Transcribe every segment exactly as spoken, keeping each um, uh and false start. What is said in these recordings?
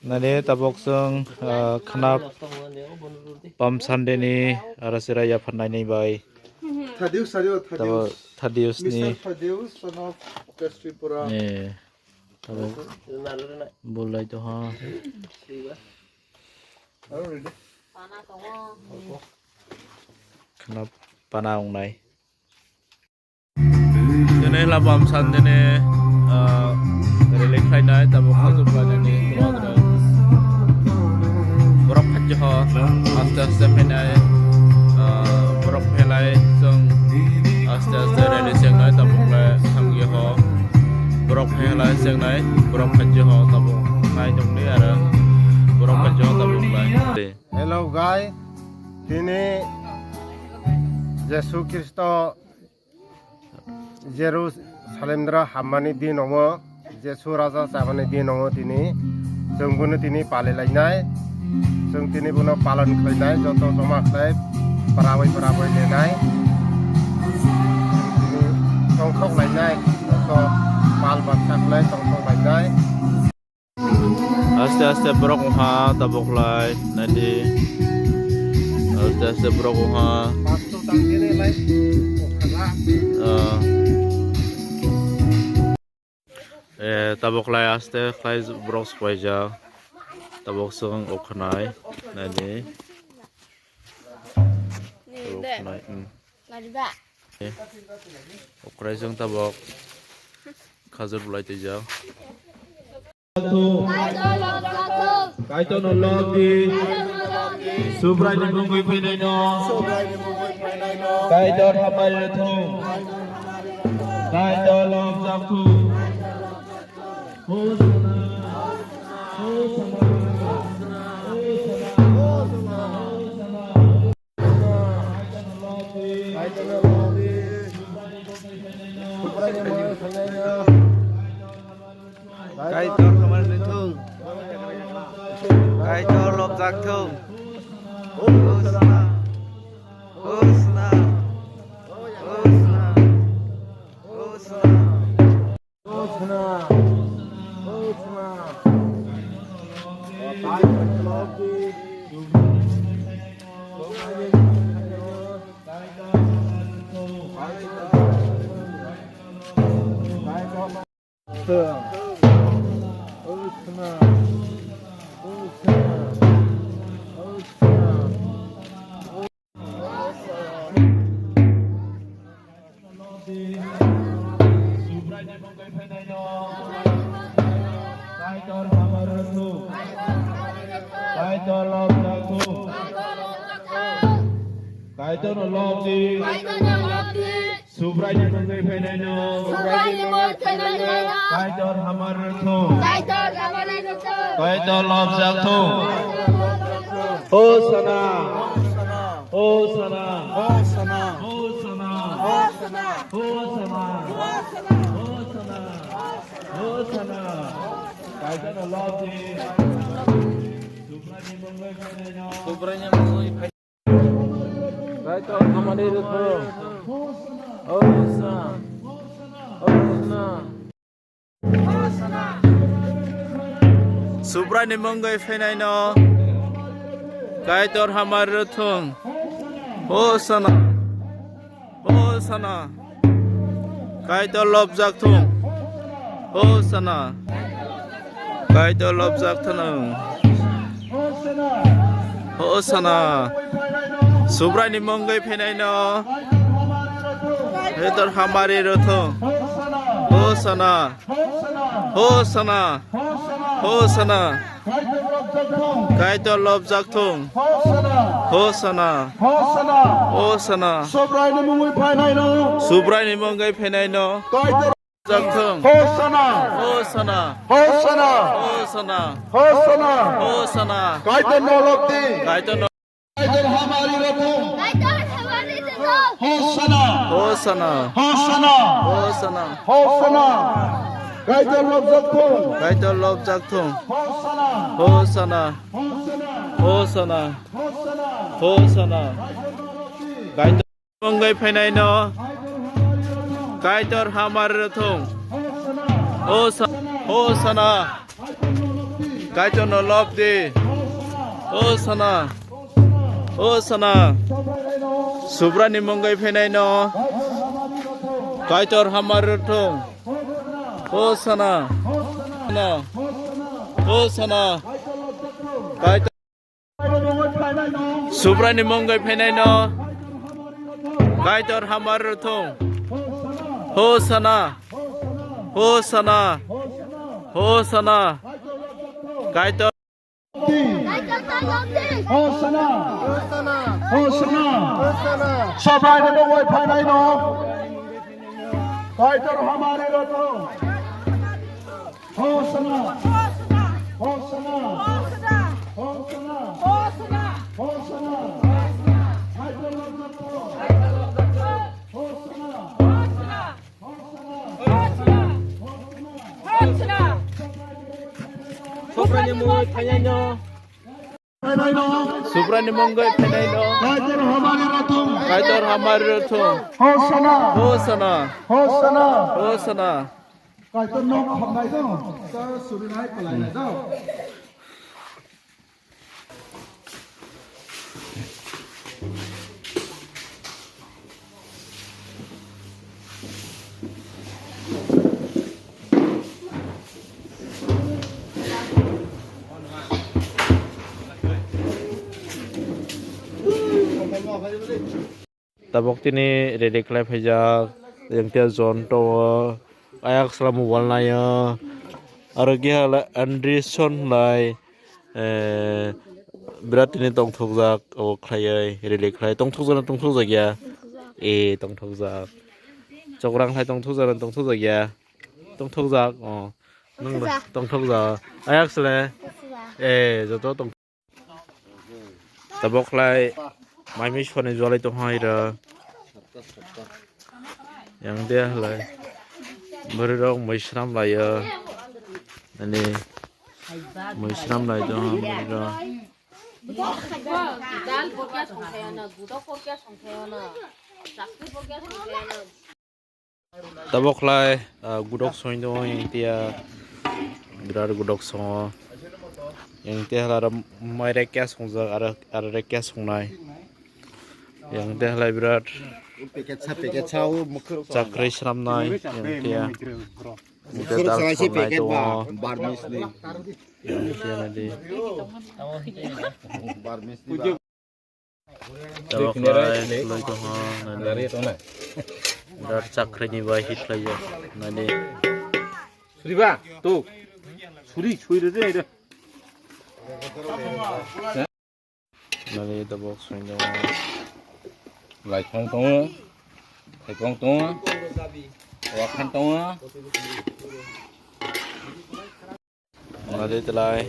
Nani tabok chwng, ah, khna Palm Sunday ni aro chwrai yapharnai ni bai. Thaddeus, Thaddeus, tabok Thaddeus. Thaddeus ni. Mister Thaddeus, son of West Tripura. Eh, tabok bulai to ha. Aro ready? Khna pana wngnai. Dini Palm Sunday ni, ah, rally khlainai, tabuk khajur khlainani borok phaikhe ho aste aste phainai, ah, borok phailai chwng aste aste rally chengnai, tabuk lai thangye ho borok phailai chengnai, borok phaikhe ho tabuk nai tongdi aro borok phaikhe ho tabuk lai. Hello guys, tini Jesu Kristo Jerusalem dra hammani din omo, Jesu raja chamani din omo tini. Chwng bono tini palilainai, chwng tini bono palon khlainai, joto joma khlai, paraboi paraboi lenai, tini tongthok lainai, joto mal baksa khlai tongthok lainai. Aste aste borok wngkha tabok lai naidi. Aste aste borok wngkha. Ah. Eh, tabok lai aste khlai borok swpaijak. Tabok swkang ukhnai naidi. Ukhnai, hmm. Eh, ukrai jwng tabok khajur bulai twijak. Kaitor no lobdi. Subrai ni mungwi phainai no. Kaitor hamari rwthung. Kaitor lobjak thung. Hosana. Hosana. Hosana. Hosana. Kaitor hamari rwthung. Kaitor lobjak thung. Hosana. Hosana. Hosana. Hosana. Hosana. Hosana. Subraini mungwi phainaino Kaitor hamari rwthung. Kaitor lobjak thung. Kaitorno lobdi. Subraini mungwi phainaino. Subraini mungwi phainaino. Kaitor hamari rwthung. Kaitor hamari rwthung. Kaitor lobjak thung. Hosana. Hosana. Hosana. Hosana. Hosana. Hosana. Hosana. Kaitorno lobdi. Subraini mungwi phainaino. Subraini mungwi phai- Kaitor hamari rwthung. Hosana. Hosana. Subraini mungwi phainaino Kaitor hamari rwthung. Hosana. Hosana. Kaitor lobjak thung. Hosana. Kaitor lobjak thung. Hosana. Subraini mungwi phainaino Kaitor hamari rwthung. Hosana. Hosana. Hosana. Kaitor lobjak thung. Hosana. Hosana. Subraini mungwi phainaino. Subraini mungwi phainaino. Kaitor lobjak thung. Hosana. Hosana. Hosana. Hosana. Hosana. Hosana. Kaitorno lobdi. Kaitorno Kaitor hamari rwthung. Kaitor hamari rwthung. Hosana. Hosana. Hosana. Hosana. Hosana. Kaitor lobjak thung. Kaitor lobjak thung. Hosana. Hosana. Hosana. Hosana. Hosana. Kaitor mungwi phainaino Kaitor hamari rwthung. Hosa-, Hosana. Kaitor no lob di. O sana. O sana. Subra ni mungwi phainai no. Kaitor hamar rwthung. O sana. Na. O sana. Kaitor. Subra ni mungwi phainai no. Kaitor hamar rwthung. Hosana. Hosana. Hosana. Kaitor. Hosana. Hosana. Sabai no mungwi phainai no. Kaitor hamar rwthung. Hosana! Hosana! Hosana! Suprani mungwi phainai no. Suprani mungwi phainai no. Kaitor hamari rwthung. Kaitor hamari rwthung. Hosana. Hosana. Hosana. Hosana. Kaitor nok hamnai do. Sa surinai kalainai do. Tabuk tini ready khlai phaijak, yang tia John tongo, ayak sala mobile naio, aro keha lai Anderson lai, eh, birat tini tongthokjak, obo khlaioi, ready khlai tongthokjak na tongthokjak ya? Eh, tongthokjak. Chokrang khlai tongthokjak na tongthokjak ya? Tongthokjak, oh. Nwng ba tongthokjak. Ayak sle. Eh, joto tong. Tabuk lai mai mui soni jolai tong hai ra. Yang dia lai. Bwrwi rok mui swnam lai ya. Ani mui swnam lai tong bwrwi rok. Dal bo kya song khayo na, gudok bo kya song khayo na, chakri bo kya song khayo na. Tabuk lai, ah, gudok song tongo, yang tia birat gudok songo. Yang tia hala aro mai rek kya songjak, aro, aro rek kya songnai. Yang tia hala birat Packet sa, packet sa, o mukhurok sa. Chakri swnamnai, yang tia. Mukhurok dal sa, si songnai packet tongo. Ba, Burmese ni. Yang tia nadi. Burmese ni ba. Tabuk lai, lai tongo, nani. Birat chakri ni bai hit lai yo, nani. Suriba, tu. Suri, suri de, de. Nani tabuk soi tongo. Lai thong tongo, thaikong tongo, wakhan tongo. Nadi telai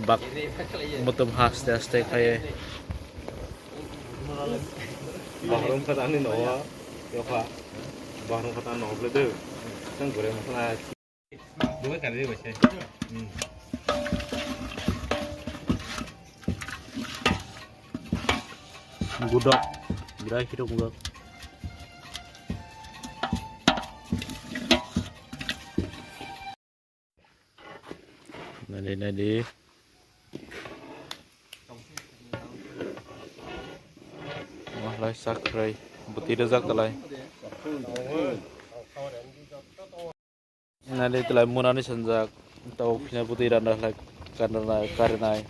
bak mutum haste haste khai. Bahrung kata ani no, yokha. Bahrung kata no ble de. Tang gore masala. Dua kali baca. Gudok, birai hirok gudok. Nadi, nadi. Wah, lai sakrai. Bwtwi rwjak talai. Nadi talai munani sanjak. Tau phina bwtwi randa lai karnai, karnai.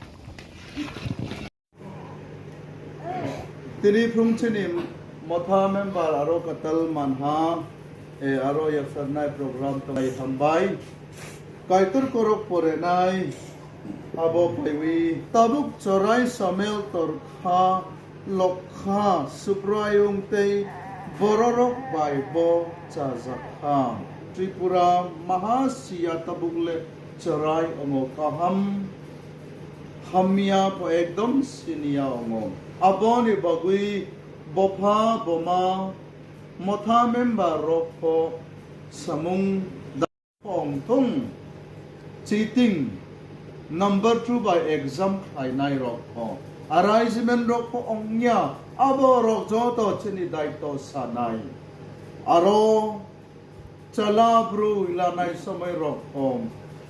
Tini phung chini motha member aro kwtal manha, eh, aro yaksarnai program tongwi hambai. Kaitor korok porenai abo paiwi tabuk chorai Samuel torkha lokha Subraiyung tei bororok bai bo chajakha. Tripura Mahasiya tabuk le chorai ongo kaham. Hamya pho ekdom siniya ongo. Aboni bagwi bopha, boma, motha member rok pho samung da-, ongthung. Cheating, number two bai exam khlainai rok pho. Arrangement rok pho ongya, abo rok joto chini daitw sanai. Aro Chala bwrwi lanai somoi rok kho.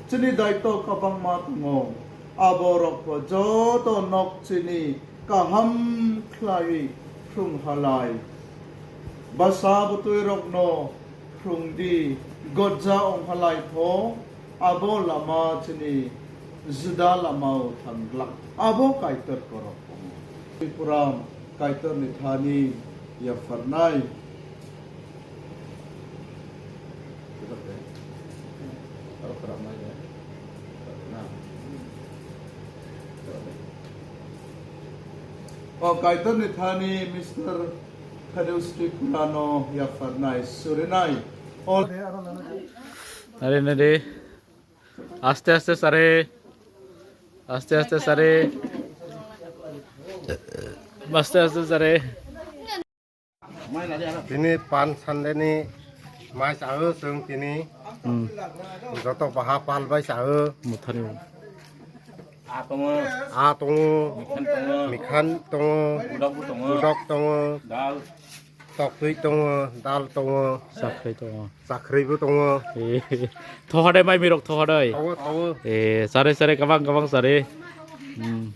Chini daito kwbangma tongo, aborokbo joto nok chini kaham khlaiwi phrwng halai. Bwsa bwtwirokno phrwng di, gorja wng halai pho, abo lama chini juda lamao thang glak. Abo Kaitor borok tongo. Tripura Kaitorni thani yapharnai. O Kaitorni thani Mister Thaddeus Tripura no yapharnai, surinai. O Nare, nare. Aste, aste, sare. Aste, aste, sare. Aste, aste, sare. Tini Palm Sunday ni mai chao chwng tini. Hmm. Joto baha pal bai chao. Muthani. A tongo. A tongo. Mikhan tongo. Mikhan tongo. Budok tongo. Budok tongo. Dal. Toktwi tongo, dal tongo. Chakri tongo. Chakribo tongo. Eh, thohadai mai mirok thohadai. Tongo, tongo. Eh, sare sare kabang kabang sare. Hmm.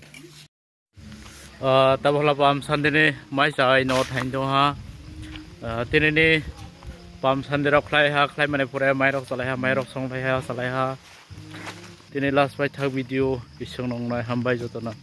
Ah, tabuk hwla Palm Sunday ni mai chai no thain tong ha. Ah, tini ni Palm Sunday rok khlai ha, khlai mani pore mai rok chalai ha, mai rok song lai ha, chalai ha. Tini last bai thak video bising nong nai hambai joto no.